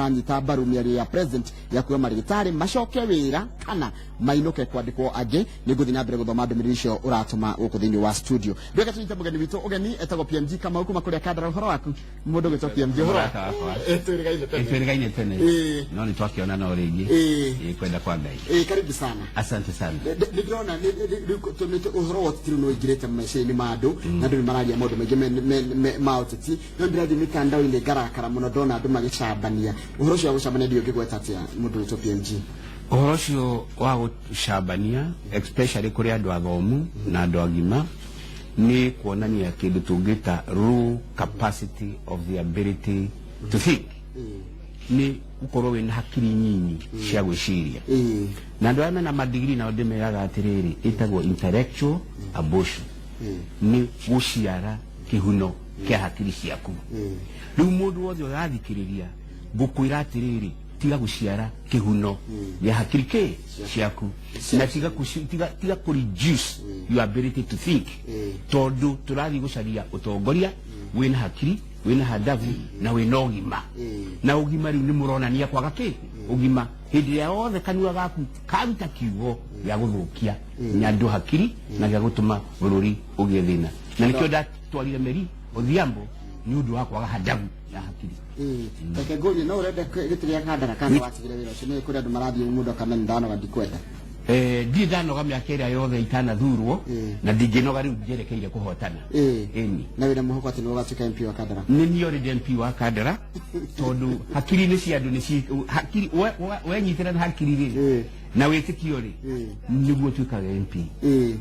Maranyita mbaru mĩario ya president ya kuoya marĩgĩtarĩ macoke wĩra kana mainũke kwandĩkwo angĩ. Nĩ ngũthiĩ na mbere gũthoma ndũmĩrĩri icio ũratũma gũkũ thĩinĩ wa studio. Ndweka tũnyite mũgeni witũ ũgeni, etagwo PMG Kamau kuma kũrĩa Kandara. Ũhoro waku, mũndũ ũgwĩtwo PMG? Ũhoro waku? Mũrata wakwa. Twĩrĩgaine tene. Twĩrĩgaine tene. No nĩ twakĩonana o rĩngĩ. Kwenda kwa Ngai. Karibu sana. Asante sana. Nĩ ndĩrona rĩu ũhoro wa ũteti rĩu nĩ ũingĩrĩte meciria-inĩ ma andũ, na andũ nĩ mararia maũndũ maingĩ ma ũteti, no ndĩrathiĩ mĩtandao-inĩ ngarakara mũno ndona andũ magĩcambania. Ũhoro ũcio wa gũcambania ndiũĩ ũngĩgweta atĩa, mũndũ wĩtwo PMG? Ũhoro ũcio wa gũcambania, especially kũrĩ andũ athomu na andũ agima, nĩ kuonania kĩndũ tũngĩta low capacity of the ability to think, nĩ gũkorwo wĩna hakiri nyinyi cia gwĩciria. Na andũ arĩa mena madigiri nao ndĩmeraga atĩrĩrĩ, ĩtagwo intellectual abortion, nĩ gũciara kĩhuno kĩa hakiri ciaku. Rĩu mũndũ wothe ũrathikĩrĩria, ngũkwĩra atĩrĩrĩ, tiga gũciara kĩhuno gĩa hakiri kĩ ciaku, na tiga kũ reduce your ability to think, tondũ tũrathiĩ gũcaria ũtongoria wĩna hakiri, wĩna handabu na wĩna ũgima. Na ũgima rĩu nĩ mũronania kwaga kĩ ũgima hĩndĩ ĩrĩa yothe kanua gaku karuta kiugo gĩa gũthũkia nyandũ hakiri na gĩa gũtũma bũrũri ũgĩe thĩna. Na nĩkĩo ndatwarire Meri Odhiambo nĩ ũndũ wa kwaga handabu ya hakiri. Reke ngũrie, no ũrenda gĩtĩ gĩa Kandara kana watigire wĩra ũcio? Nĩ kũrĩ andũ marathiĩ mũndũ akamenya ndanoga, ndikwenda. Ndirĩ ndanoga mĩaka ĩrĩa yothe itanathurwo, na ndingĩnoga rĩu njerekeire kũhotana. Ĩni. Na wĩna mwĩhoko atĩ nĩwe ũgatuĩka MP wa Kandara? Nĩ niĩ already MP wa Kandara, tondũ hakiri-inĩ cia andũ nĩ hakiri wenyitĩra na hakiri rĩ na wĩtĩkio rĩ, nĩguo ũtuĩkaga MP.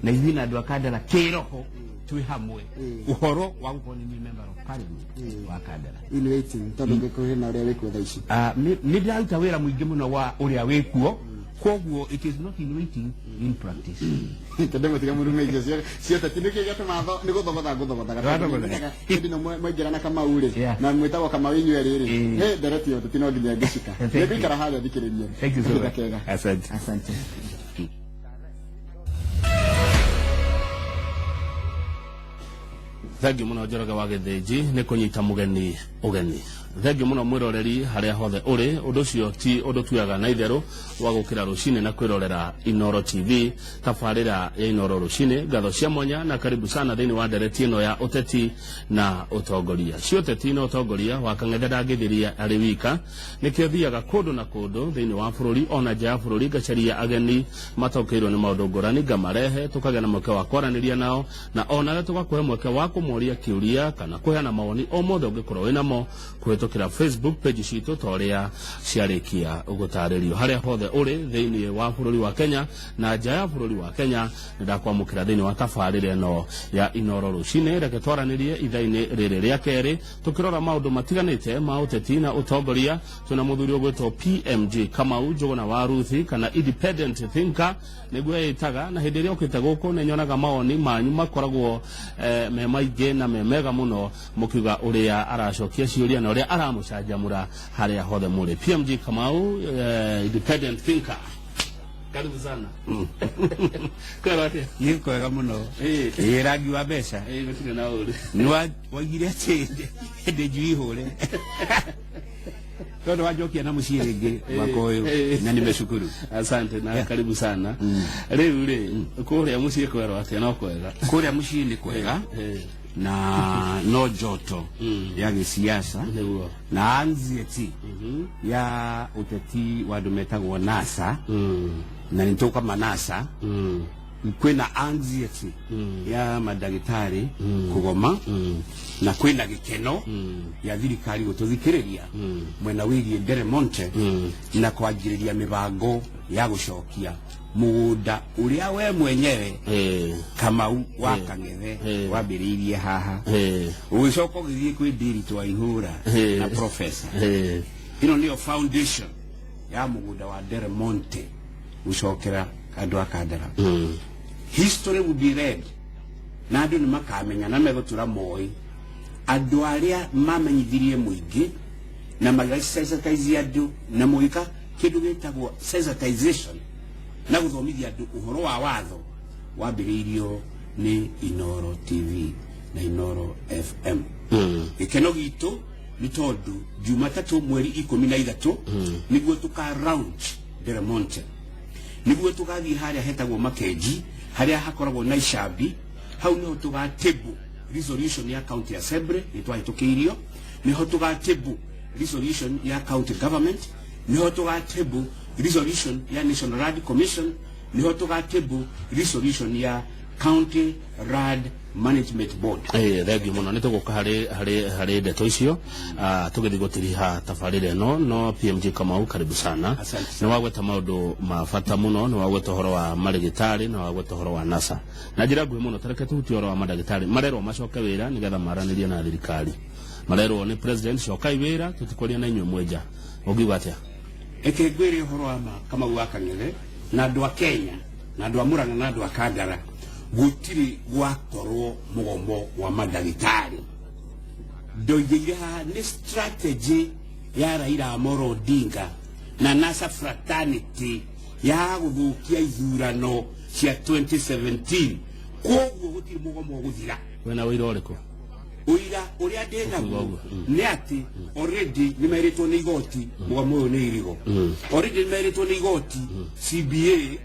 Na ithuĩ na andũ a Kandara kĩroho twĩ hamwe ũhoro wa gũkorwo nĩ niĩ member of parliament wa Kandara. In waiting, tondũ ngĩkũhe na ũrĩa wĩkuo thaa ici. Ah, nĩ ndĩraruta wĩra mũingĩ mũno wa ũrĩa wĩkuo, koguo it is not in waiting, in practice. Tondũ mũtiga mũrume icio cia ũteti, nĩkĩo gĩatũma nĩ gũthogotha ngũthogothaga. Wathogotha. Hĩndĩ ĩno mwaingĩra na Kamau rĩ, na mwĩtagwo Kamau inyuĩ erĩ rĩ, hĩ ndereti ya ũteti no nginya ngĩcika. Thank you. Nĩngũikara harĩa thikĩrĩrie. Thank you so Kahinda much. kega. Asante. Asante. Thengiũ mũno Njoroge wa Gĩthĩnji nĩ kũnyita mũgeni ũgeni. Thengiũ mũno mwĩroreri harĩa hothe ũrĩ. Ũndũ ũcio ti ũndũ tuoyaga na itherũ wa gũkĩra rũcinĩ na kwĩrorera Inooro TV, tabarĩra ya Inooro rũcinĩ. Ngatho cia mwanya na karibu sana thĩinĩ wa ndereti ĩno ya ũteti na ũtongoria. Cia ũteti na ũtongoria wa Kang'ethe ndangĩthiria arĩ wika, nĩkĩo thiaga kũndũ na kũndũ thĩinĩ wa bũrũri ona nja ya bũrũri, ngacaria ageni mataũkĩirwo nĩ maũndũ ngũrani, ngamarehe tũkagĩa na mweke wa kwaranĩria nao, na onawe tũgakũhe mweke wa kũmoria kĩũria kana kũheana mawoni o mothe ũngĩkorwo wĩ namo kũhĩtũkĩra Facebook page citũ ta ũrĩa ciarĩkia gũtarĩrio. Harĩa hothe ũrĩ thĩinĩ wa bũrũri wa Kenya na nja ya bũrũri wa Kenya, nĩndakwamũkĩra thĩinĩ wa tabarĩra ĩno ya Inooro rũcinĩ. Reke twaranĩrie ithaa-inĩ rĩrĩ rĩa kerĩ tũkĩrora maũndũ matiganĩte ma ũteti na ũtongoria. Twĩna mũthuri ũgwĩtwo PMG Kamau Njũgũna wa Ruthi, kana independent thinker nĩguo ĩtaga, na hĩndĩ ĩrĩa ũkĩte gũkũ nĩ nyonaga mawoni manyu makoragwo me maingĩ na me mega mũno, mũkiuga ũrĩa aracokia ciũria na ũrĩa aramũcanjamũra harĩa hothe mũrĩ. PMG Kamau, independent thinker, karibu sana. Kwĩrwo atĩa? Nĩ kwega mũno. Ĩĩ, rangi wa mbeca. Gũtirĩ na ũru. Nĩ waigire atĩ ndĩ njui hũre, tondũ wanjokia na mũciĩ rĩngĩ mwaka ũyũ, na nimeshukuru. Asante na karibu sana. Rĩu rĩ, kũrĩa mũciĩ kwerwo atĩa? No kwega? Kũrĩa mũciĩ nĩ kwega, na no joto ya gĩsiasa na anxiety ya ũteti wa andũ metagwo NASA, na nĩ tũkama NASA. Kwĩna anxiety ya mandagĩtarĩ kũgoma, na kwĩna gĩkeno ya thirikari gũtũthikĩrĩria mwena wĩgiĩ Del Monte na kwanjĩrĩria mĩbango ya gũcokia mũgũnda ũrĩa we mwenyewe Kamau wa Kang'ethe wambĩrĩirie haha, ũgĩcoka ũgĩthiĩ kwĩ Ndiritu wa Ihũra na professor. Ĩno nĩyo foundation ya mũgũnda wa Del Monte gũcokera andũ a Kandara. History will be read na andũ nĩ makamenya na megũtũra moĩ andũ arĩa mamenyithirie mũingĩ na magĩsensitize andũ na mũgĩka kĩndũ gĩtagwo sensitization na gũthomithia andũ ũhoro wa watho wambĩrĩirio nĩ Inooro TV na Inooro FM. Gĩkeno gitũ Nĩ tondũ Jumatatũ mweri 13 nĩguo tũka launch Del Monte, nĩguo tũgathiĩ harĩa hetagwo Makenji, harĩa hakoragwo na icambi. Hau nĩho tũga table resolution ya county assembly nĩ twahĩtũkĩirio, nĩho tũga table resolution ya county government, nĩho tũga table resolution ya National Land Commission, nĩho tũga table resolution ya County Land Management Board. Thengiũ mũno. Nĩ tũgũka harĩ ndeto icio tũgĩthiĩ gũtiriha tabarĩra ĩno. No PMG Kamau, karibu sana. Asante. Nĩ wagweta maũndũ ma bata mũno. Nĩ wagweta ũhoro wa marĩgĩtarĩ, nĩ wagweta ũhoro wa NASA na njĩra nguhĩ mũno. Tareke tũhutie ũhoro wa mandagĩtarĩ. Marerwo macoke wĩra nĩgetha maranĩrie na thirikari. Marerwo nĩ president, cokai wĩra, tũtikwaria na inyuĩ mwenja. Ũngiuga atĩa? Eke ngwĩre ũhoro wa ma, Kamau wa Kang'ethe, na andũ a Kenya na andũ a Murang'a na andũ a Kandara, gũtirĩ gwakorwo mũgomo wa mandagĩtarĩ. Ndoigĩire haha nĩ strategy ya Raila Amolo Odinga na NASA fraternity ya gũthũkia ithurano cia 2017. Koguo gũtirĩ mũgomo ũgũthira. Wĩna ũira ũrĩkũ? Ũira ũrĩa ndĩ naguo Ũguo, nĩ atĩ already nĩ merĩtwo nĩ igoti mũgomo ũyũ nĩ irigo. Already nĩ merĩtwo nĩ igoti CBA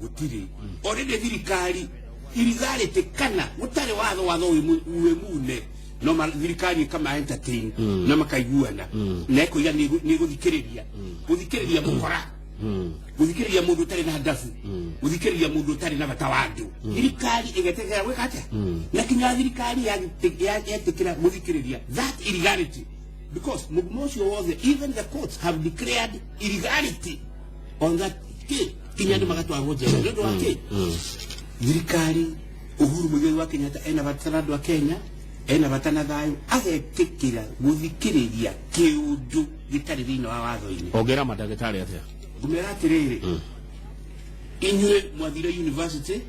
gũtirĩ. Already thirikari illegality kana gũtarĩ watho wĩ mune, no thirikari ĩkama entertain na makaiguana na ĩkoiga nĩ ĩgũthikĩrĩria. Gũthikĩrĩria mũkora, gũthikĩrĩria mũndũ ũtarĩ na ndabu, gũthikĩrĩria mũndũ ũtarĩ na bata wa andũ. Thirikari ĩgetĩkĩra gwĩka atĩa? Na kinya thirikari yetĩkĩra gũthikĩrĩria that illegality, because mũgumo ũcio wothe, even the courts have declared illegality on that kĩ kinya andũ magatwarwo njera nĩ ũndũ wa kĩ. Thirikari Uhuru Muigai wa Kenyatta ena bata na andũ a Kenya, ena bata na thayũ, agetĩkĩra gũthikĩrĩria kĩũndũ gĩtarĩ thĩinĩ wa watho-inĩ. Ũngĩra mandagĩtarĩ atĩa? Ngũmera atĩrĩrĩ, inyuĩ mwathire university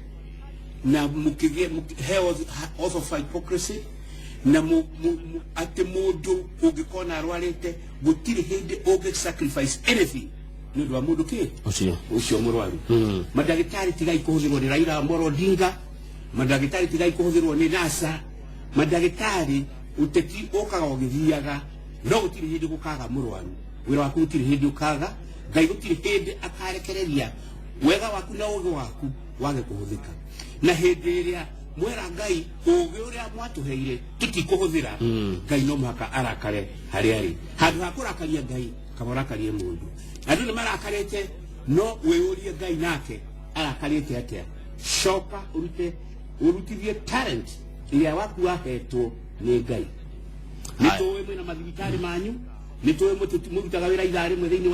na mũkĩgĩe heo oath of hypocrisy na atĩ mũndũ ũngĩkona arwarĩte, gũtirĩ hĩndĩ ũngĩ sacrifice anything nĩ ũndũ wa mũndũ kĩ ũcio ũcio mũrwaru. Mandagĩtarĩ, tigai kũhũthĩrwo nĩ Raila Amolo Odinga. Mandagĩtarĩ, tigai kũhũthĩrwo nĩ NASA. Mandagĩtarĩ, ũteti ũkaga ũgĩthiaga, no gũtirĩ hĩndĩ gũkaga mũrwaru. Wĩra waku gũtirĩ hĩndĩ ũkaga. Ngai gũtirĩ hĩndĩ akarekereria wega waku na ũgĩ waku wage kũhũthĩka. Na hĩndĩ ĩrĩa mwera Ngai ũgĩ ũrĩa mwatũheire tũtikũhũthĩra, Ngai no mũhaka arakare harĩa arĩ. Handũ ha kũrakaria Ngai, kaba ũrakarie mũndũ. Andũ nĩ marakarĩte, no wĩyũrie Ngai nake arakarĩte atĩa. Coka ũrute, ũrutithie talent ĩrĩa waku wahetwo nĩ Ngai. Nĩ Aya. tũĩ mwĩna mathibitarĩ manyu, nĩ tũĩ mũrutaga wĩra ithaa rĩmwe thĩinĩ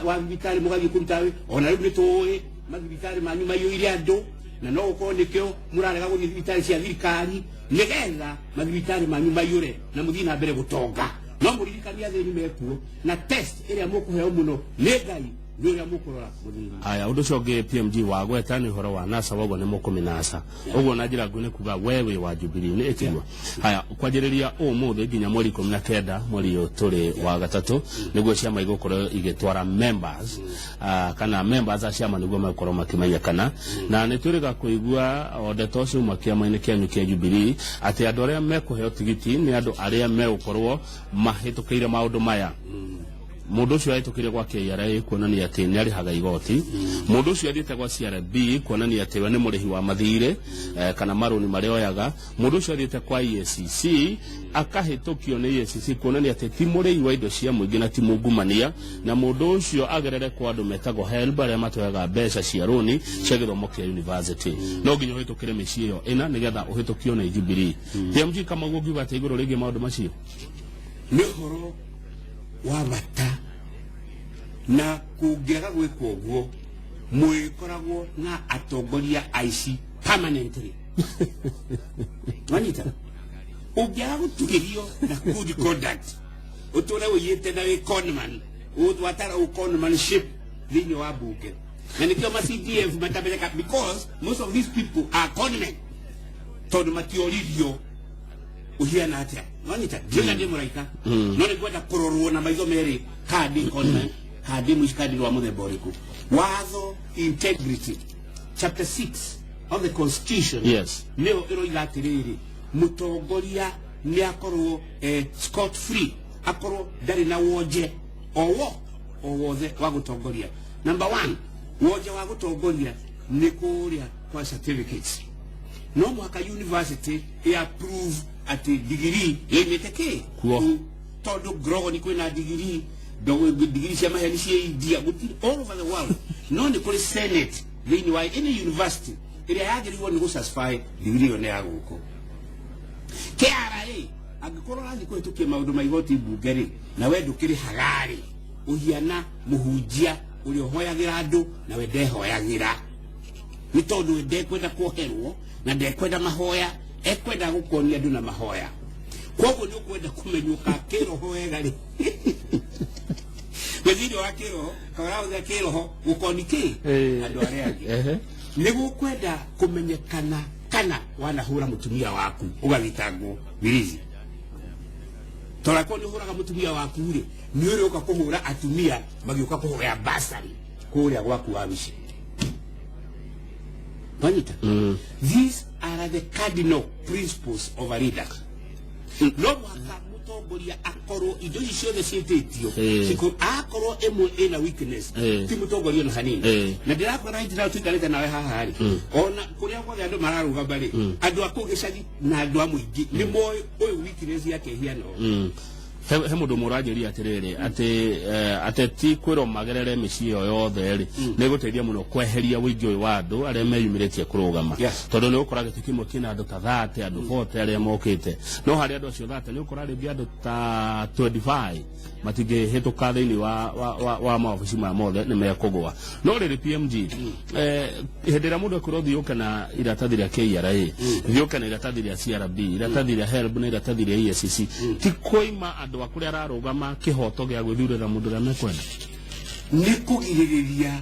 wa thibitarĩ, mũgathiĩ kũruta wĩra. Ona rĩu nĩ tũĩ mathibitarĩ manyu maiyũire andũ, na no gũkorwo nĩkĩo mũrarega gũthiĩ thibitarĩ cia thirikari, nĩgetha mathibitarĩ manyu maiyũre na mũthiĩ na mbere gũtonga. No mũririkanie athĩni mekuo, na test ĩrĩa mũkũheo mũno nĩ Ngai nĩ ũrĩa mũkũrora mũthĩni. Aya, ũndũ ũcio ũngĩ PMG wagweta nĩ ũhoro wa NASA. Woguo nĩ mũkũmĩnasa ũguo na njĩra nguhĩ nĩ kuga we wĩ wa Jubilee nĩ ĩtiguo. Haya, kwanjĩrĩria ũmũthĩ nginya mweri 19 mweri ũyũ tũrĩ wa gatatũ, nĩguo ciama igũkorwo igĩtwara members, kana members a ciama nĩguo megũkorwo makĩmenyekana. Na nĩ twĩrĩga kũigua o ndeto ciuma kĩama-inĩ kĩanyu kĩa Jubilee atĩ andũ arĩa mekũheo tigiti nĩ andũ arĩa megũkorwo mahĩtũkĩire maũndũ maya: mũndũ ũcio ahĩtũkĩire gwa KRA, kuonania atĩ nĩ arĩhaga igoti; mũndũ ũcio athiĩte gwa CRB, kuonania atĩ we nĩ mũrĩhi wa mathirĩ kana marũni marĩa oyaga; mũndũ ũcio athiĩte kwa EACC, akahĩtũkio nĩ EACC, kuonania atĩ ti mũrĩi wa indo cia mũingĩ na ti mungumania; na mũndũ ũcio agerere kwa andũ metagwo HELB, arĩa matũheaga mbeca cia rũni cia gĩthomo kĩa university. No nginya ũhĩtũkĩre mĩciĩ ĩyo ĩna nĩgetha ũhĩtũkio nĩ Jubilee. PMG Kamau, ũngiuga atĩ igũrũ rĩgiĩ maũndũ macio? Nĩ ũhoro wa bata, na kũngĩaga gwĩkwo ũguo, mwĩkoragwo na atongoria aici permanently. Wanyita? Ũngĩaga gũtugĩrio na good conduct, ũtũre ũiyĩte na wĩ conman, watara conmanship thĩinĩ wa bunge, na nĩkĩo ma CDF matamenyeka, because most of these people are conmen, tondũ matioririo ũhiana atĩa. Wanyita? Ndiũga ndĩ mũraika, no nĩ ngwenda kũrorwo na maitho merĩ kandi conman, kandi mũici, kandi rwa mũthemba ũrĩkũ. Watho, integrity, chapter 6 of the constitution, nĩyo ĩroiga atĩrĩrĩ, mũtongoria nĩ akorwo scot free. Akorwo ndarĩ na wonje o wothe wa gũtongoria. Number one, wonje wa gũtongoria nĩ kũrĩa kwa certificates. No mũhaka university ĩ approve atĩ degree yoimĩte kĩ. Kuo. Tondũ Grogon kwĩna degree, degree cia maheni cia India gũtirĩ, all over the world. No nĩ kũrĩ senate thĩinĩ wa any university ĩrĩa yagĩrĩirwo nĩ gũcertify degree ĩyo nĩ ya gũkũ. KRA angĩkorwo ũrathiĩ kũhĩtũkia maũndũ ma igoti mbunge rĩ, na we ndũkĩrĩhaga rĩ, ũhiana mũhunjia ũrĩa ũhoyagĩra andũ na we ndehoyagĩra, nĩ tondũ we ndekwenda kuoherwo na ndekwenda mahoya, ekwenda gũkuonia andũ na mahoya. Koguo nĩ ũkwenda kũmenywo ka kĩroho wega rĩ, we thĩinĩ wa kĩroho kana ũrahũthĩra kĩroho gũkoni kĩ andũ arĩa angĩ. Nĩ gũkwenda kũmenyekana kana wanahũra mũtumia waku ũgathitangwo birizi. Torakorwo nĩ ũhũraga mũtumia waku rĩ, nĩ ũrĩũka kũhũra atumia magĩũka kũhoya basari kũrĩa gwaku wabici. Wanyita? These are the cardinal principles of a leader. No mũhaka mũtongoria akorwo indo ici ciothe ciĩtĩtio, akorwo ĩmwe ĩna weakness, ti mũtongoria ona hanini. Na ndĩrakwĩra right now tuikarĩte nawe haha rĩ, ona kũrĩa guothe andũ mararũgama rĩ, andũ a kũu gĩcagi na andũ a mũingĩ nĩ moĩ ũyũ weakness yake ĩhiana ũũ. He mũndũ mũranjĩria atĩrĩrĩ atĩ ateti kwĩrwo magerere mĩciĩ ĩyo yothe rĩ, nĩ gũteithia mũno kweheria ũingĩ ũyũ wa andũ arĩa meyumĩrĩtie kũrũgama, tondũ nĩ ũkora gĩtĩ kĩmwe kĩna andũ ta 30, andũ 40 arĩa mokĩte, no harĩ andũ acio 30 nĩ ũkora rĩngĩ andũ ta 25 matingĩhĩtũka thĩinĩ wa mawabici maya mothe, nĩ mekũgũa. No rĩrĩ, PMG, hĩndĩ ĩrĩa mũndũ ekwĩrwo thiĩ ũke na iratathi rĩa KRA, thiĩ ũke na iratathi rĩa CRB, iratathi rĩa HELB na iratathi rĩa EACC, ti kũima andũ a kũrĩa ararũgama kĩhoto gĩa gwĩthurĩra mũndũ ũrĩa mekwenda? Nĩ kũgirĩrĩria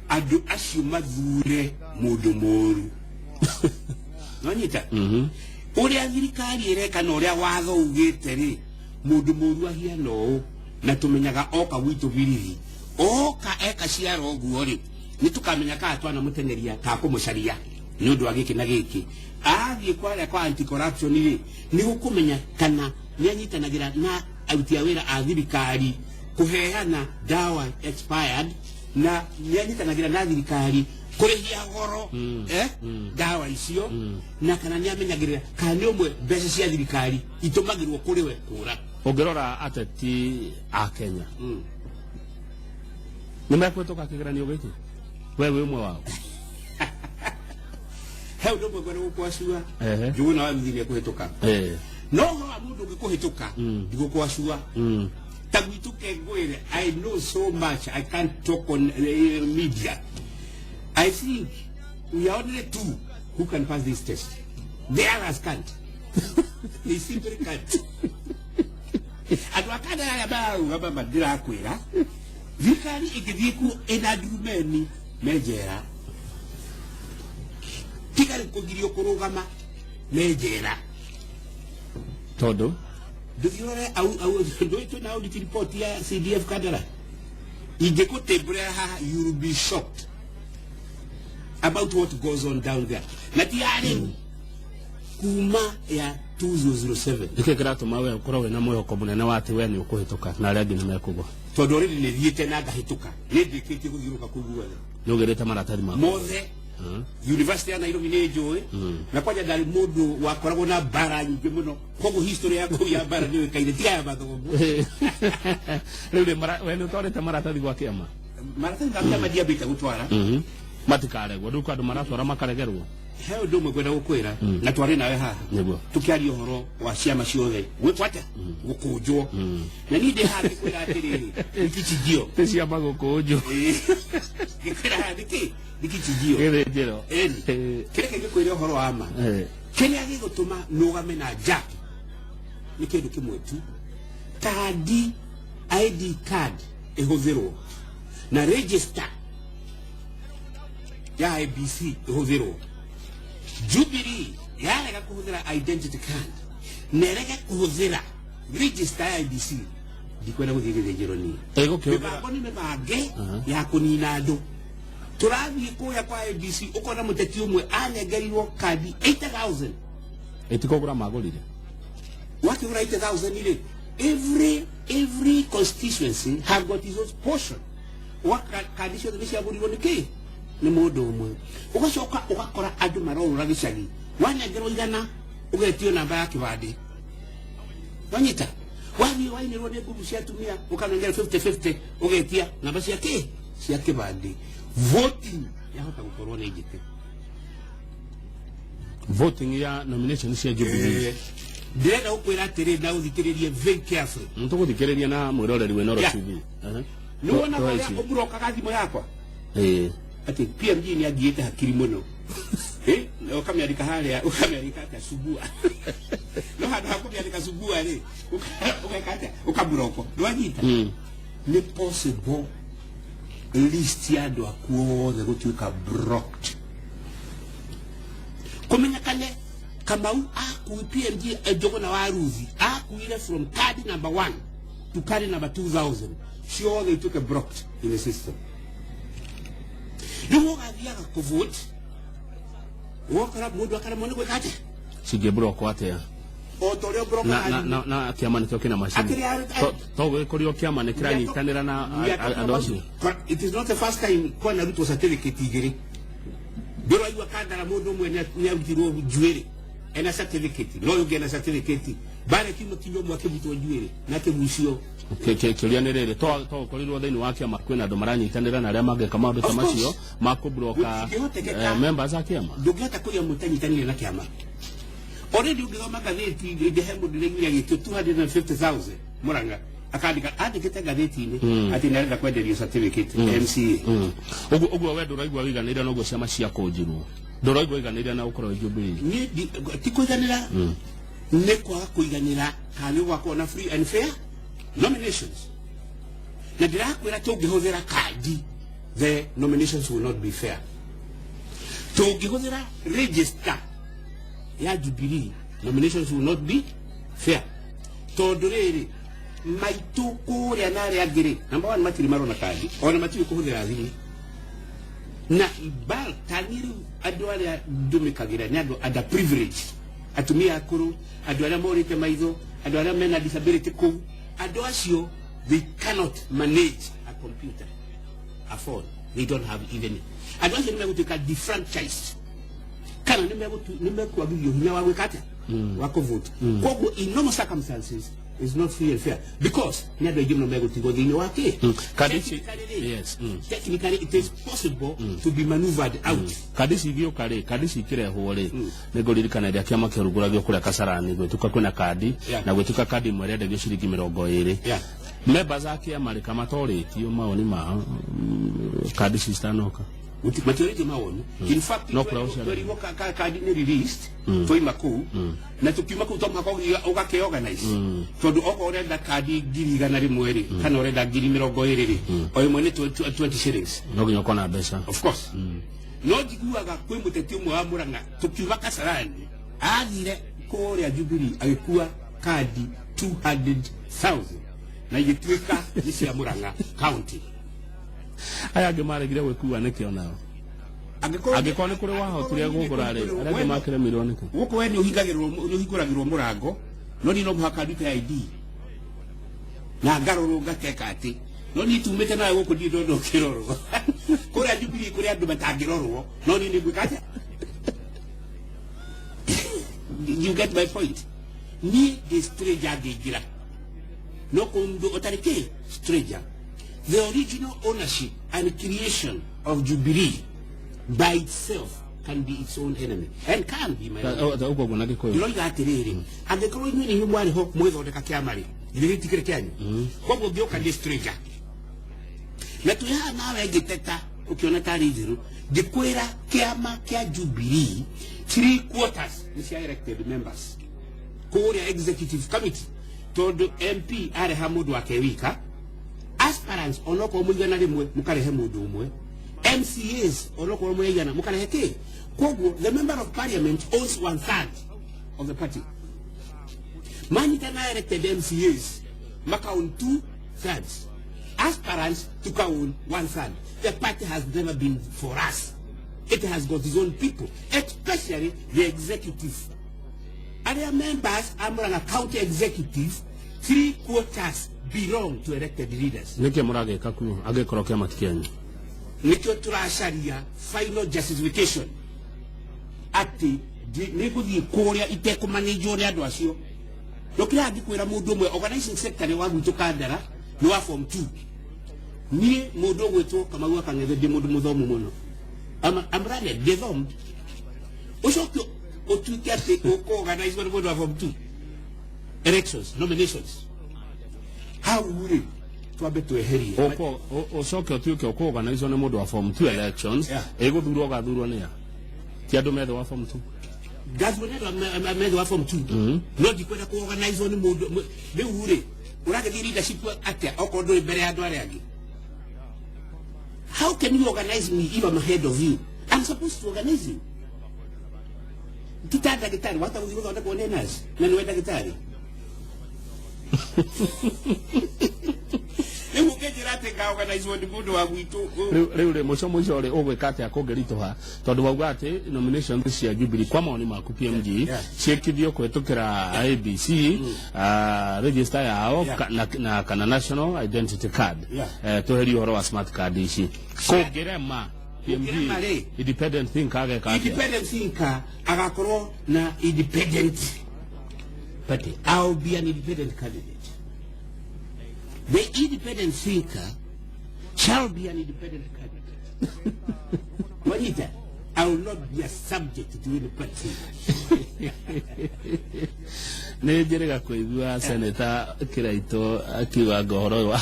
andũ acio mathure mũndũ mũru. Nonyita ũrĩa thirikari ĩreka na ũrĩa watho ugĩte rĩ, mũndũ mũru ahiana ũũ, na tũmenyaga oka gwitũ birithi, oka eka ciara ũguo rĩ, nĩ tũkamenya kana twanamũteng'eria kana kũmũcaria nĩ ũndũ wa gĩkĩ na gĩkĩ. Athiĩ kwarĩa kwa anti corruption rĩ, nĩ gũkũmenya kana nĩ anyitanagĩra na aruti a wĩra a thirikari kũheana dawa expired, na nĩ anyitanagĩra na thirikari kũrĩhia goro dawa icio, na kana nĩ amenyagĩrĩra kana nĩ ũmwe mbeca cia thirikari itũmagĩrwo kũrĩ we kũra. Ũngĩrora ateti a Kenya, nĩ mekũhĩtũka kĩgeranio gĩkĩ? We wĩ ũmwe wao? He ũndũ ũmwe ngwenda gũkwacua. Njuguna wa Mithini ekũhĩtũka, no ũhoro wa mũndũ ũngĩ kũhĩtũka ndigũkwacua. Ta gwitũ kengwĩre, I know so much I can't talk on media. I think we are only two who can pass this test. The others can't, they simply can't. Andũ akanda arĩa mararũgama, ndĩrakwĩra, thirikari ĩngĩthiĩ kuo ĩna ndurumeni me njera, tiga rĩu kũgirio kũrũgama, me njera. Tondũ? Ndũthiĩ ũrore ndũĩ twĩna audit report ya CDF Kandara. Ingĩkũtĩmbũrĩra haha, you will be shocked about what goes on down there, na ti ya rĩu, kuma ya 2007. Nĩkĩ kĩratũma we ũkorwo wĩna mwĩhoko mũnene wa atĩ we nĩ ũkũhĩtũka na arĩa angĩ nĩ mekũgwa? Tondũ already nĩ thiĩte na ngahĩtũka, nĩ ndĩkĩtie gũthiũrũrũka kũu guothe. Nĩ ũgĩrĩte maratathi maku? Mothe. University ya Nairobi nĩ njũĩ, na kwanja ndarĩ mũndũ wakoragwo na mbara nyingĩ mũno, koguo history ya kũu ya mbara nĩ ũĩkaine, tiga ya mathomo. Rĩu rĩ, we nĩ ũtwarĩte maratathi gwa kĩama? Maratathi ma kĩama ndiambĩte gũtwara. Matikaregwo rĩu kwa andũ maratwara makaregerwo? He ũndũ ũmwe ngwenda gũkwĩra, na twarĩ nawe haha tũkĩaria ũhoro wa ciama ciothe gwĩkwo atĩa, gũkũnjwo, na niĩ ndĩ haha ngĩkwĩra atĩrĩrĩ, nĩ kichinjio. Nĩ ciama gũkũnjwo? Ngĩkwĩra haha nĩkĩ nĩ kichinjio. Gĩthĩnjĩro. Ĩni. Kĩrĩa ngĩkwĩra ũhoro wa ma, kĩrĩa gĩgũtũma nũgame na Jack nĩ kĩndũ kĩmwe tu, kandi ID card ĩhũthĩrwo na register ya IEBC ĩhũthĩrwo. Jubilee yarega kũhũthĩra identity card na ĩrege kũhũthĩra register ya IEBC, ndikwenda gũthiĩ gĩthĩnjĩro niĩ. Ĩgũkĩhũthĩra Mĩbango nĩ mĩbange ya kũnina andũ. Tũrathiĩ kũrĩa kwa IEBC, ũkona mũteti ũmwe anengerirwo kandi 80,000. Ĩtikũgũra magũrire. Wakĩgũra 80,000 rĩ, Every constituency have got its own portion. Ũgakora kandi ciothe nĩ ciagũrirwo nĩ kĩ nĩ mũndũ ũmwe. Ũgacoka ũgakora andũ marorũra gĩcagi, wanengerwo 100 ũgetio namba ya kĩbandĩ, wanyita wathiĩ wainĩrwo nĩ ngubu cia atumia, ũkanengera 50-50, ũgetia namba cia kĩ cia kĩbandĩ. Voting yahota gũkorwo nĩ njĩte. Voting ya nomination cia Jubilee? Ndĩrenda gũkwĩra atĩrĩ na ũthikĩrĩrie very carefully. Tũgũthikĩrĩria na mwĩroreri wa Inooro Yeah. TV. Nĩ wonaga Tũhe ũrĩa ici. ũmburokaga thimũ yakwa atĩ PMG nĩ angiĩte hakiri mũno. Na ũkamĩandĩka harĩa, ũkamĩandĩka atĩa subua, no handũ ha kũmĩandĩka subua rĩ, ũgeka atĩa? Ũkamburoko. Ndwanyita? Nĩ possible list ya andũ aku othe gũtuĩka blocked, kũmenyekane Kamau akui PMG, Njũgũna wa Ruthi akuire from card number 1 to card number 2000, ciothe ituĩke blocked in the system. Rĩu ũgathiaga kũvote, ũgakora mũndũ akaremwo nĩ gwĩka atĩa. Cingĩmburokwo atĩa? O ta ũrĩa Na ũmburokaga na na kĩama nĩkĩo kĩna macini. To gũgĩkorio kĩama nĩ kĩranyitanĩra na andũ acio. It is not the first time kwanarutwo certificate igĩrĩ. Ndũraigua kandara mũndũ ũmwe nĩ arutirwo njuĩrĩ ena certificate, no ũyũ ũngĩ ena certificate bare kiuma kinyua ũmwe akĩrutwo njuĩrĩ na akĩgucio. Kĩũria nĩ rĩrĩ, to gũkorirwo thĩinĩ wa kĩama kwĩna andũ maranyitanĩra na arĩa mangĩka maũndũ ta Of course. macio ma kũburoka Gũtingĩhotekeka. Members a kĩama. Ndũngĩhota kũiya mũtanyitanĩire na kĩama. Already ũngĩthoma ngathĩti, ndĩhe mũndũ ndĩraiguire agĩtio 250,000 Murang'a, akandĩka andĩkĩte ngathĩti-inĩ atĩ nĩ arenda kwenderio certificate MCA. Ũguo we ndũraigua wĩiganĩire noguo ciama ciakũnjirwo, ndũraigua wĩiganĩire na gũkorwo Jubilee? Niĩ ti kũiganĩra, nĩ kwaga kũiganĩra kana nĩ gũgakorwo na free and fair nominations. Na ndĩrakwĩra tũngĩhũthĩra kandi, the nominations will not be fair. Tũngĩhũthĩra register ya Jubilee, nominations will not be fair, tondũ rĩrĩ maitũ kũrĩa na arĩa angĩ rĩ, number one, matirĩ marona kandi, ona matiũĩ kũhũthĩra thimũ na bal tani. Rĩu andũ arĩa ndũmĩkagĩra nĩ andũ under privilege, atumia akũrũ, andũ arĩa morĩte maitho, andũ arĩa mena disability kũu. Andũ acio, they cannot manage a computer, a phone, they don't have even. Andũ acio nĩ megũtuĩka defranchised kana nĩ mekwagithio hinya wa gwĩka atĩa, wa kũvote. Koguo in normal circumstances is not free and fair because nĩ andũ aingĩ mũno megũtigwo thĩinĩ wa kĩ. Kandi ici- Technically rĩ, Yes. technically it is possible to be maneuvered out. Kandi ici igĩũka rĩ, kandi ici ikĩrehwo rĩ, nĩ ngũririkana ĩrĩa kĩama kĩarugũragio kũrĩa Kasarani, gwĩtuka kwĩna kandi na gwĩtuka kandi ĩmwe ĩrendagio ciringi 20. Members a kĩama rĩ, kamatorĩtio mawoni mao kandi ici citanoka? Matiorĩtie mawoni. In fact, No kũrĩa ũciarĩirwo. twerirwo kandi nĩ released twaima kũu, na tũkiuma kũu to mũhaka ũgakĩorganize, tondũ okorwo ũrenda kandi 100,000 rĩ, kana ũrenda 20,000 rĩ, o ĩmwe nĩ 20 shillings. No nginya ũkorwo na mbeca. Of course. No njiguaga kwĩ mũteti ũmwe wa Murang'a, tũkiuma Kasarani athire kũrĩa Jubilee agĩkua kandi 200,000 na igĩtuĩka nĩ cia Murang'a County. Aya angĩ maregire gwĩkua nĩkĩ onao? Angĩkorwo Angĩkorwo nĩ kũrĩ wahotire gũgũra rĩ, arĩa angĩ makĩremirwo nĩkĩ? Gũkũ we nĩ ũhingagĩrwo, nĩ ũhingũragĩrwo mũrango, no niĩ no mũhaka ndute ID na ngarorwo ngateka atĩ no niĩ tumĩte nawe gũkũ, ndirĩ ndona ũkĩrorwo. Kũrĩa Jubilee kũrĩ andũ matangĩrorwo, no niĩ nĩ ngwĩka atĩa? You get my point? Niĩ ndĩ stranger ngĩingĩra, no kũndũ ũtarĩ kĩ stranger. The original ownership and creation of Jubilee by itself can be its own enemy and can be my own. Ũguo ũguo na Gĩkũyũ? Ndĩroiga atĩrĩrĩ, angĩkorwo inyuĩ nĩ inyuĩ mwarĩ ho mũgĩthondeka kĩama rĩ, githĩ gĩtikĩrĩ kĩanyu? Koguo ngĩũka ndĩ stranger na twĩ haha nawe ngĩteta ũkĩona tarĩ itherũ, ngĩkwĩra kĩama kĩa Jubilee three quarters nĩ cia elected members kũrĩa executive committee, tondũ MP areha mũndũ wake wika, aspirants onokorwo mũigana rĩmwe mũkarehe mũndũ ũmwe, MCAs onokorwo mũigana mũkarehe kĩ. Koguo the member of parliament owns one third of the party. Manyitana elected MCAs makaown two thirds, aspirants tukaown one third. The party has never been for us. It has got its own people, especially the executive arĩa members a Murang'a County executive. Three quarters belong to elected leaders. Nĩkĩ mũragĩka kuo angĩkorwo kĩama ti kĩanyu? Nĩkĩo tũracaria final justification atĩ nĩ ngũthiĩ kũrĩa itekũmanĩnjwo nĩ andũ acio. Ndũkĩra ngĩkwĩra mũndũ ũmwe organizing secretary wa gwitũ Kandara nĩ wa form 2. Niĩ mũndũ ũgwĩtwo Kamau wa Kang'ethe ndĩ mũndũ mũthomu mũno. I'm learned, ndĩthomu. Ũcoke ũtuĩke atĩ ũkũ-organizwo nĩ mũndũ wa form 2. Elections, nominations. Hau rĩ, twambe tweherie. Ũcoke ũtuĩke ũkũ-organizwo nĩ mũndũ wa form 2 elections. Ĩgũthurwo ũgathurwo nĩ a? Ti andũ methe wa form 2? Ngathurwo nĩ andũ methe wa form 2. No ndikwenda kũ-organizwo nĩ mũndũ. Rĩu rĩ, ũragĩthiĩ leadership atĩa okorwo ndũrĩ mbere ya andũ arĩa angĩ? How can you organize me if I'm ahead of you? I'm supposed to organize you. Ti ta ndagĩtarĩ, wahota gũthiĩ gũthondekwo nĩ nurse, na nĩwe ndagĩtarĩ. Rĩu ũngĩnjĩra atĩ ngaorganizwo nĩ mũndũ wa gwitũ. Rĩu rĩ, mũico mũico rĩ, ũgwĩka atĩa kũngĩritũha? Tondũ wauga atĩ nominations cia Jubilee kwa mawoni maku PMG ciĩkithio kũhĩtũkĩra IEBC, register yao na kana national identity card. Tweherie ũhoro wa smart card ici. Kũngĩrema PMG, Kũngĩrema rĩ, independent thinker ageka atĩa? Independent thinker agakorwo na independent party. I'll be an independent candidate. The independent thinker shall be an independent candidate. Wanyita, I will not be a subject to any party. Nĩ njĩrĩga kũigua Senator Kĩraitũ akiuga anga ũhoro ũyũ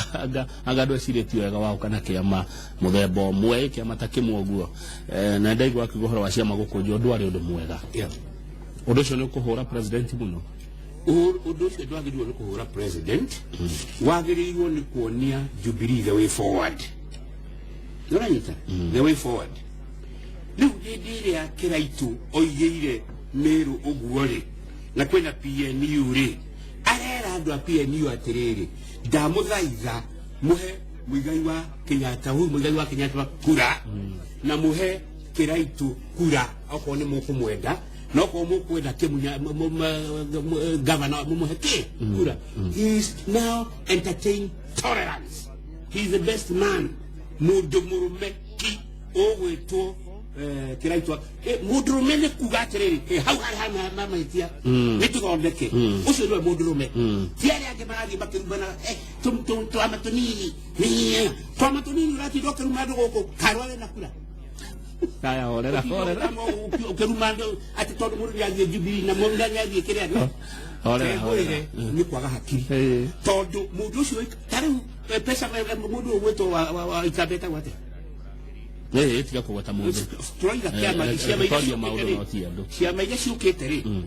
anga andũ ecirĩtie wega wa kana kĩama mũthemba ũmwe, kĩama ta kĩmwe ũguo. Na ndaigua akiuga ũhoro wa ciama gũkũnjwo ndwarĩ ũndũ mwega. Ũndũ ũcio nĩ ũkũhũra president mũno. Ũndũ ũcio ndwagĩrĩirwo nĩ kũhũra president, wagĩrĩirwo nĩ kuonia Jubilee the way forward. Nĩũranyita? The way forward. Rĩu hĩndĩ ĩrĩa Kĩraitũ oigĩire Meru ũguo rĩ, na kwĩna PNU rĩ, arera andũ a PNU atĩrĩrĩ, ndamũthaitha mũhe Muigai wa Kenyatta, Uhuru Muigai wa Kenyatta kura, na mũhe Kĩraitũ kura okorwo nĩ mũkũmwenda, na okorwo mũkwenda Kĩmunya, governor mũmũhe kĩ kura. He is now entertain tolerance. He is the best man. Mũndũ mũrũme ki ũgwĩtwo Kĩraitũ. Mũndũ mũrũme nĩ kuga atĩrĩrĩ, hau harĩ ha mahĩtia nĩ tũthondeke. Ũcio nĩwe mũndũ mũrũme. Ti arĩa angĩ marathiĩ makĩrumanaga, twama tũnini, twama tũnini ũratinda ũkĩruma andũ gũkũ, karware na kura. Haya, horera, horera. Ũkĩruma andũ atĩ tondũ mũndũ nĩathiĩ Jubilee na mũndũ nĩathiĩ kĩrĩa. Horera, horera. Nĩ kwaga hakiri. Tondũ mũndũ ũcio ta rĩu pesa mũndũ ũgwĩtwo wa Ikamba etagwo atĩa? Tiga kũgweta mũndũ. Tũroiga kĩama, ciama iria twaria maũndũ ciũkĩte no ti andũ. Ciama iria ciũkĩte rĩ,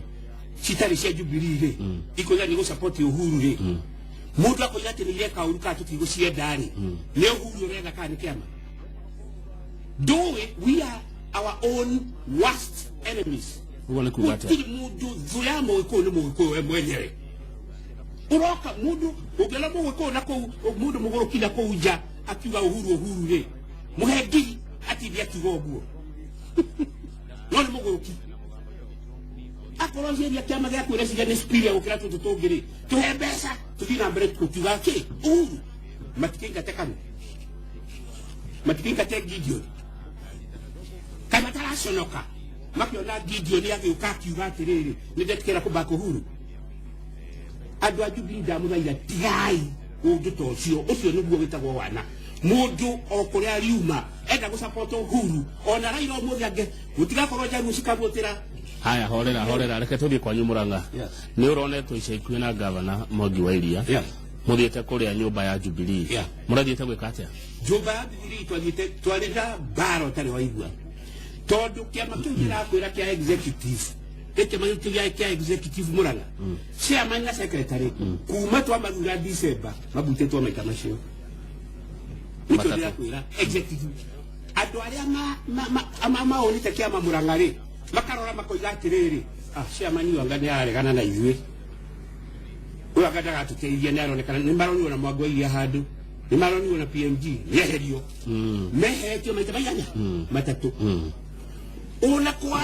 citarĩ cia Jubilee rĩ, ikoiga nĩ gũsupport Uhuru rĩ. Mũndũ akoiga atĩ nĩ ireka ũru kana tũtigũcienda rĩ, nĩ Uhuru ũretha kana nĩ kĩama? Ndũĩ, we are our own worst enemies. Ũguo nĩ kuga atĩa? Gũtirĩ mũndũ thũ ya Mũgĩkũyũ nĩ Mũgĩkũyũ we mwenyewe. Ũroka mũndũ ũngĩona Mũgĩkũyũ na kũu, mũndũ mũgũrũki na kũu nja akiuga Uhuru Uhuru rĩ, mũhe ngiri atinde akiuga ũguo. No nĩ mũgũrũki. Akorwo ciaria kĩama gĩa kwĩreciria nĩ superior gũkĩra tũtũ tũngĩ rĩ, tũhe mbeca tũthiĩ na mbere gũkiuga kĩ Uhuru. Matikĩingate Kanu, matikĩingate Gideon. Kaĩ mataraconoka makiona Gideon agĩũka akiuga atĩrĩrĩ, nĩ ndetĩkĩra kũbaka Uhuru. Andũ a Jubilee ndamũthaitha, tigai ũndũ ta ũcio. Ũcio nĩguo wĩtagwo wana. Mũndũ o kũrĩa ariuma enda gũsupport Uhuru, ona Raila ũmũthĩ angĩ gũtigakorwo njaruo cikamũtĩra. Haya, horera, horera, reke tũthiĩ kwanyu Murang'a. Nĩ ũronetwo ica ikuhĩ na gavana Mwangi wa Iria. Mũthiĩte kũrĩa nyũmba ya Jubilee. Mũrathiĩte gwĩka atĩa? Nyũmba ya Jubilee twathiĩte twarĩ na mbara ũtarĩ waigua. Tondũ kĩama kĩu ndĩrakwĩra kĩa executive, gĩ kĩama kĩu kĩa executive Murang'a, chairman na secretary, kuma twamathura December, mabutĩtwo maita macio. Nĩkĩo Matatũ. ndĩrakwĩra executive. Andũ arĩa maonete kĩama Murang'a rĩ, makarora makoiga atĩrĩrĩ, chairman ũyũ anga nĩararegana na ithuĩ. Ũyũ anga ndagatũteithia, nĩaronekana, nĩmaronirwo na Mwangi wa Iria handũ, nĩmaronirwo na PMG, nĩeherio. Meheretio maita maigana? Matatũ. Ona kwa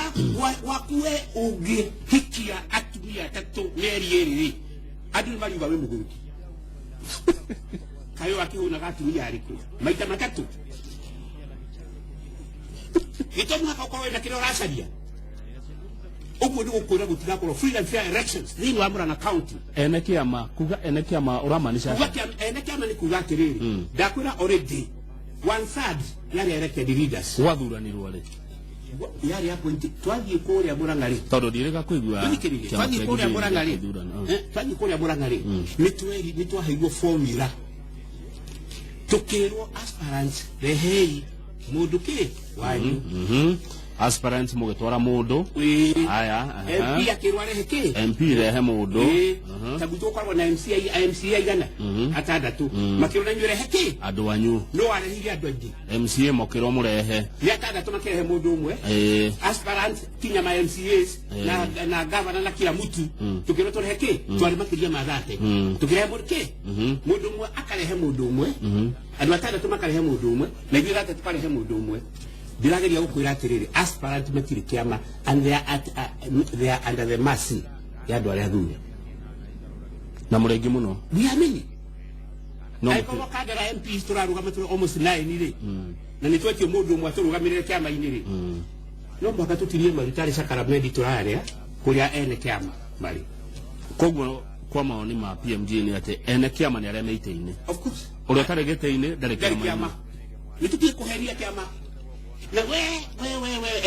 gwaku we ũngĩhikia atumia atatũ mĩeri ĩrĩ rĩ, Andũ nĩ mariuga wĩ mũgũrũki. Kaĩ wakĩhũnaga atumia arĩkũ maita matatũ? Gĩto mũhaka ũkorwo wĩna kĩrĩa ũracaria. Ũguo nĩ gũkwĩra gũtigakorwo free and fair elections thĩinĩ wa Murang'a County. Ene kĩama, kuga ene kĩama ũramaanisha? Kuga kĩama, ene kĩama nĩ kuga atĩrĩrĩ, ndakwĩra already one third yarĩ elected leaders. Gwathuranirwo rĩ? Yarĩ appointed. Twathiĩ kũrĩa Murang'a rĩ, Tondũ ndirĩga kũigua Thikĩrĩria, kĩama twathiĩ kĩa kũrĩa Jubilee Murang'a rĩ, gĩgĩthurana. Twathiĩ kũrĩa Murang'a rĩ, nĩ twaheirwo formula, tukĩrwo aspirants rehei mũndũ kĩ wanyu. Aspirants mũgĩtwara mũndũ. Ĩĩ. Haya, aha. MP akĩrwo arehe kĩ? MP rehe mũndũ. Ĩĩ. Ta gwitũ gũkoragwo na MCA, MCA igana atandatũ, makĩrwo na inyuĩ rehe kĩ? Andũ anyu. No warehire andũ aingĩ. MCA mokĩrwo mũrehe. Nĩ atandatũ, makĩrehe mũndũ ũmwe. Aspirant kinya ma MCAs na governor na kila mtu, tukĩrwo tũrehe kĩ? Twarĩ makĩria ma 30. Tukĩrehe mũndũ kĩ? Mũndũ ũmwe akarehe mũndũ ũmwe, andũ atandatũ makarehe mũndũ ũmwe, na ithuĩ 30 tukarehe mũndũ ũmwe. Ndĩrageria gũkwĩra atĩrĩrĩ, aspirant matirĩ kĩama and they are under the mercy ya andũ arĩa athure. Na mũrĩ aingĩ mũno. We are many. No. Angĩkorwo Kandara MPs tũrarũgama tũrĩ almost 9 rĩ, na nĩ twetio mũndũ ũmwe atũrũgamĩrĩre kĩama-inĩ rĩ, no mũhaka tũtirie maru tarĩ cakaramedi tũrarĩa kũrĩa ene kĩama marĩ. Koguo kwa mawoni ma PMG nĩ atĩ ene kĩama nĩ arĩa me itĩ-inĩ. Of course. Ũrĩa ũtarĩ gĩtĩ-inĩ ndarĩ Ndarĩ kĩama-inĩ. Kĩama nĩ tũtige kũheria kĩama na we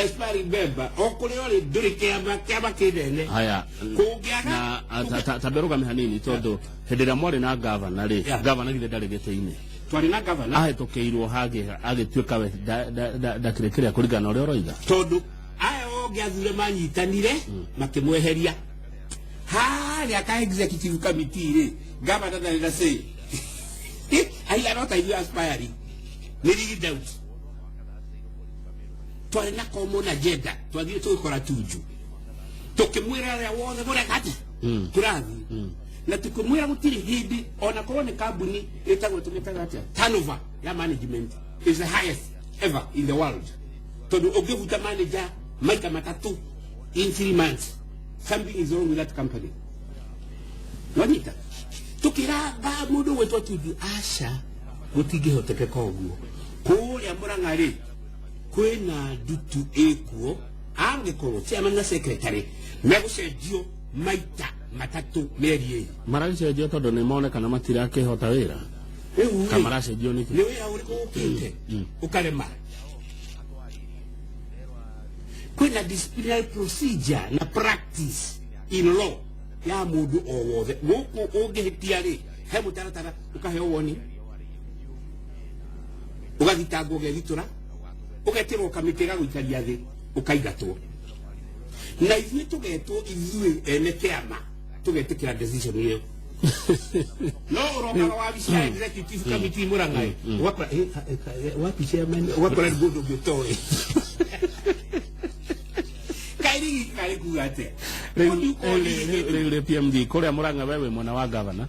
aspiring member o kũrĩa ũrĩ ndũrĩ kĩama, kĩama kĩnene. Haya. Kũngĩaga Na ta mberũgame hanini, tondũ hĩndĩ ĩrĩa mwarĩ na gavana rĩ, gavana githĩ ndarĩ gĩtĩ-inĩ? Twarĩ na gavana. Ahĩtũkĩirwo hangĩ agĩtuĩka we ndakĩrĩ kĩrĩa kũringana na ũrĩa ũroiga. Tondũ aya onge athure manyitanire makĩmweheria harĩa ka executive committee rĩ, gavana ndarĩ na say. Aigana ota ithuĩ aspiring nĩ rigged out. Twarĩ na common agenda, twathire tũgĩkora Tunju, tũkĩmwĩra ũrĩa wothe mũreka atĩa tũrathiĩ, na tũkĩmwĩra gũtirĩ hĩndĩ ona korwo nĩ kambuni ĩtagwo, tũmĩtaga atĩa, turnover ya management is the highest ever in the world, tondũ ũngĩbuta manager maita matatũ in 3 months, something is wrong with that company. Wanyita? Tukiranga mũndũ gwĩtwo Tunju, aca, gũtingĩhotekeka ũguo. Kũrĩa Mũrang'a rĩ, kwĩna ndutu ĩkuo, angĩkorwo chairman na secretary megũcenjio maita matatũ mĩeri ĩrĩ. Maragĩcenjio tondũ nĩ monekana matirakĩhota wĩra? Rĩu Ka rĩ, maracenjio nĩkĩ? Nĩ wĩra ũrĩkũ ũkĩte ũkarema? Kwĩna disciplinary procedure na practice in law ya mũndũ o wothe gũkũ. Ũngĩhĩtia rĩ, he mũtaratara, ũkaheo woni, ũgathitangwo, ũgethitũra, ũgetĩrwo kamĩtĩ ĩgagũikaria thĩ, ũkaingatwo. Na ithuĩ tũgetwo, ithuĩ ene kĩama tũgetĩkĩra decision ĩyo. No ũrokaga wabici ya executive committee Mũrang'a ĩ, ũgakora wapi chairman, ũgakora nĩ mũndũ ũngĩ ũtoĩ. Kairigi karĩ kuga atĩa? Rĩu What do you call rĩu it? Rĩu rĩ, PMG, kũrĩa Mũrang'a we wĩ mwena wa gavana?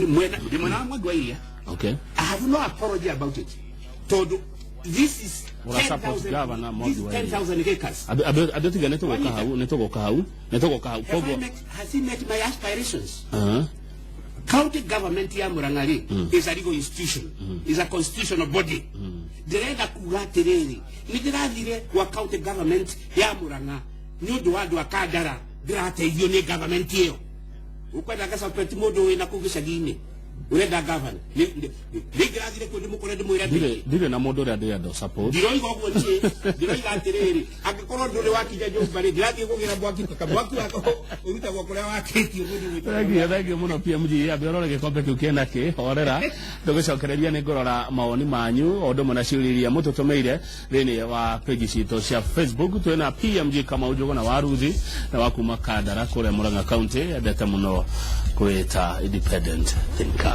Mwena, ndĩ mwena wa Mwangi wa Iria. I have no apology about it, tondu this is Ura support 10,000 Governor Mwangi this is wa Iria. 10,000 acres. Andũ tiga nĩ tũgũka hau, nĩ tũgũka hau, nĩ tũgũka hau. Have I Koguo met, has he met my aspirations? Aha. County government ya Murang'a rĩ, is a legal institution, is a constitutional body. Ndĩrenda kuga atĩrĩrĩ, nĩ ndĩrathire gwa county government ya Murang'a nĩ ũndũ wa andũ a Kandara, ndĩrateithio nĩ government ĩyo. Ũkwenda ngasupport mũndũ wĩna kũu gĩcagi-inĩ, ũrenda governor rĩngĩ rathire kũu ndĩmũkore ndĩmwĩre atĩrĩrĩ. Ndirĩ na mũndũ ũrĩa ndĩrenda support. Ndiroiga ũguo niĩ, ndiroiga atĩrĩrĩ, angĩkorwo ndũrĩ wakinya nyũmba rĩ, ndirathiĩ kũgĩra mwaki, kamwaki wako ũrutagwo kũrĩa wakĩtio mũndũ gwĩtwo. Thengiũ, thengiũ mũno PMG. Ambe ũrore gĩkombe kĩu kĩna kĩ horera, tũgĩcokereria nĩ ngũrora mawoni manyu o ũndũ ũmwe na ciũria iria mũtũtũmĩire thĩinĩ wa page citũ cia Facebook. Twĩna PMG Kamau Njũgũna wa Ruthi na wa kuma Kandara kũrĩa Murang'a County, endete mũno kwĩta independent thinker.